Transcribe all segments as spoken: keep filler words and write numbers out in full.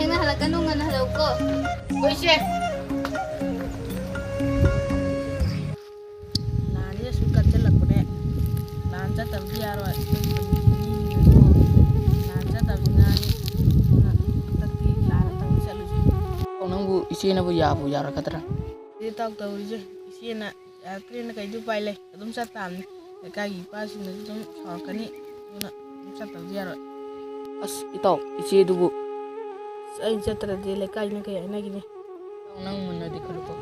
ꯊꯦꯡꯅ ꯍꯜꯂꯛꯀꯅꯨ, ꯉꯟꯅ ꯍꯜꯂꯛꯎꯀꯣ꯫ ꯍꯣꯏ, ꯏꯆꯦ꯫ ꯂꯥꯟꯁꯦ ꯁꯨꯝ ꯀꯟꯁꯤꯜꯂꯛꯄꯅꯦ꯫ ꯂꯥꯟ ꯆꯠꯇꯕꯗꯤ ꯌꯥꯔꯣꯏ꯫ ꯑꯩꯈꯣꯏ ꯈꯨꯟꯒꯤ ꯃꯤꯁꯤꯡꯅꯁꯨ ꯂꯥꯟ ꯆꯠꯇꯕꯗꯤ ꯉꯥꯡꯉꯤ꯫ ꯑꯗꯨꯅ ꯍꯟꯗꯛꯇꯤ ꯂꯥꯟ ꯑꯝꯇꯪ ꯆꯠꯂꯨꯁꯤ꯫ ꯑꯣ, ꯅꯪꯕꯨ ꯏꯆꯦꯅꯕꯨ ꯌꯥꯕꯨ ꯌꯥꯔꯛꯀꯗ꯭ꯔꯥ? ꯏꯇꯥꯎ ꯇꯧꯔꯤꯁꯦ, ꯏꯆꯦꯅ ꯌꯥꯔꯛꯇ꯭ꯔꯦꯅ ꯀꯩꯗꯤ ꯎꯄꯥꯏ ꯂꯩ? ꯑꯗꯨꯝ ꯆꯠ ꯇꯥꯕꯅꯤ꯫ ꯂꯩꯀꯥꯏꯒꯤ ꯏꯄꯥꯁꯤꯡꯅꯁꯨ ꯑꯗꯨꯝ ꯁꯥꯎꯔꯛꯀꯅꯤ꯫ ꯑꯗꯨꯅ ꯑꯗꯨꯝ ꯆꯠꯇꯕꯗꯤ ꯌꯥꯔꯣꯏ꯫ ꯑꯁ, ꯏꯇꯥꯎ, ꯏꯆꯦꯗꯨꯕꯨ꯫ ꯑꯁ, ꯑꯩ ꯆꯠꯇ꯭ꯔꯗꯤ ꯂꯩꯀꯥꯏꯅ ꯀꯩ ꯍꯥꯏꯅꯈꯤꯅꯤ? ꯅꯪ ꯃꯨꯟꯅꯗꯤ ꯈꯜꯂꯨꯀꯣ꯫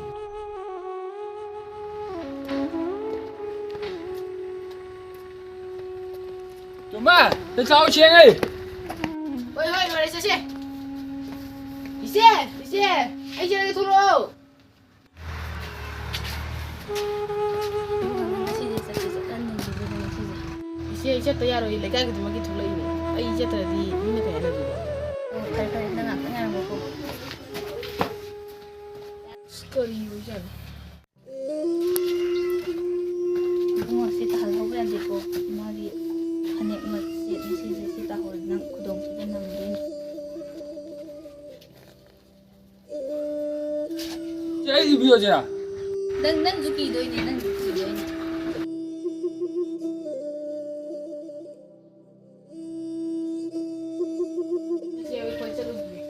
ꯇꯣꯝꯕ, ꯆꯥꯛ ꯆꯥꯎ ꯁꯦꯡꯉꯦ꯫ ꯍꯣꯏ, ꯍꯣꯏ, ꯂꯣꯏꯔꯦ, ꯆꯠꯁꯦ꯫ ꯏꯆꯦ, ꯏꯆꯦ, ꯑꯩ ꯆꯠꯂꯒꯦ, ꯊꯣꯛꯂꯛꯑꯣ꯫ ꯉꯁꯤꯗꯤ ꯆꯠꯁꯤ, ꯆꯠꯍꯟꯅꯤꯡꯗꯦꯗꯅ ꯉꯁꯤꯁꯦ꯫ ꯏꯆꯦ, ꯑꯩ ꯆꯠꯇ ꯌꯥꯔꯣꯏ, ꯂꯩꯀꯥꯏ ꯈꯨꯗꯤꯡꯃꯛꯀꯤ ꯊꯣꯛꯂꯛꯏꯅꯦ꯫ ꯑꯩ ꯆꯠꯇ꯭ꯔꯗꯤ ꯃꯤꯅ ꯀꯩ ꯍꯥꯏꯅꯗꯣꯏꯕ? ꯑꯣ, ꯐꯔꯦ, ꯐꯔꯦ, ꯅꯪ ꯉꯥꯛꯇꯪ ꯉꯥꯏꯔꯝꯃꯣꯀꯣ꯫ ꯑꯁ, ꯀꯔꯤ ꯑꯣꯏꯖꯥꯠꯅꯣ? ꯏꯕꯨꯡꯉꯣ, ꯁꯤ ꯇꯥꯍꯜꯍꯧꯕ ꯌꯥꯗꯦꯀꯣ꯫ ꯃꯥꯒꯤ ꯐꯅꯦꯛ ꯃꯆꯦꯠ ꯃꯆꯦꯠꯁꯦ ꯁꯤ ꯇꯥꯍꯧꯔꯗꯤ ꯅꯪ ꯈꯨꯗꯣꯡꯊꯤꯕ ꯅꯪꯗꯣꯏꯅꯤ꯫ ꯆꯦ, ꯑꯩ ꯏꯕꯤꯌꯣ, ꯆꯦ꯫ ꯅꯪ, ꯅꯪꯁꯨ ꯀꯤꯗꯣꯏꯅꯦ, ꯅꯪꯁꯨ ꯀꯤꯗꯣꯏꯅꯦ꯫ ꯆꯦ, ꯑꯩꯈꯣꯏ ꯆꯠꯂꯨꯈꯤꯒꯦ꯫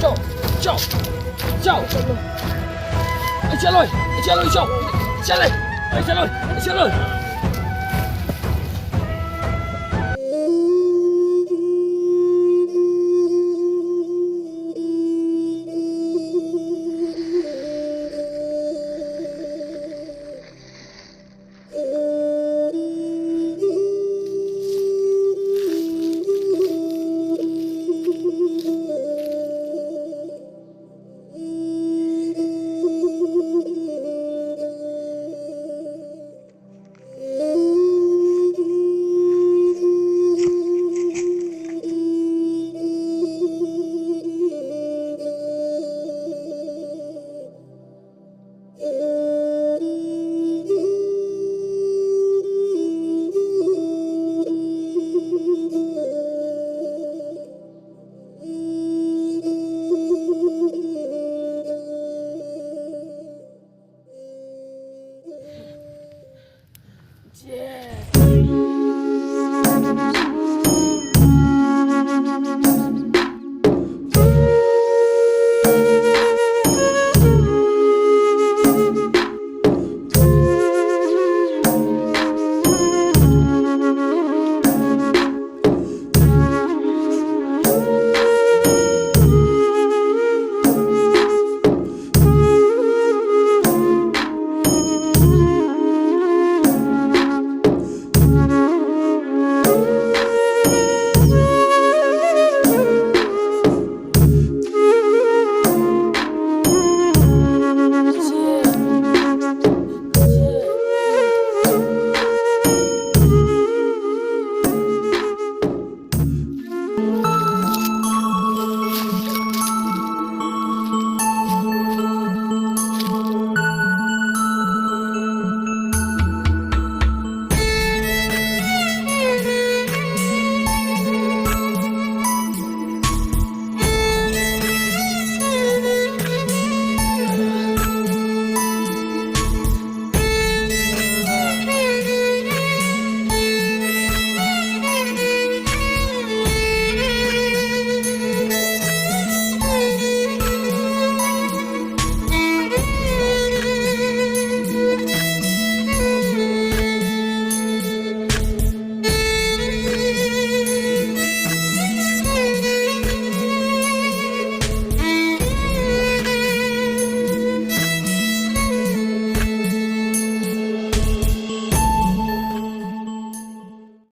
ꯆꯥꯎ! ꯆꯥꯎ! ꯆꯥꯎ! ꯑꯩ ꯆꯠꯂꯣꯏ! ꯑꯩ ꯆꯠꯂꯣꯏ! ꯆꯥꯎ! ꯑꯩ ꯆꯠꯂꯣꯏ! ꯑꯩ ꯆꯠꯂꯣꯏ! ꯑꯩ ꯆꯠꯂꯣꯏ!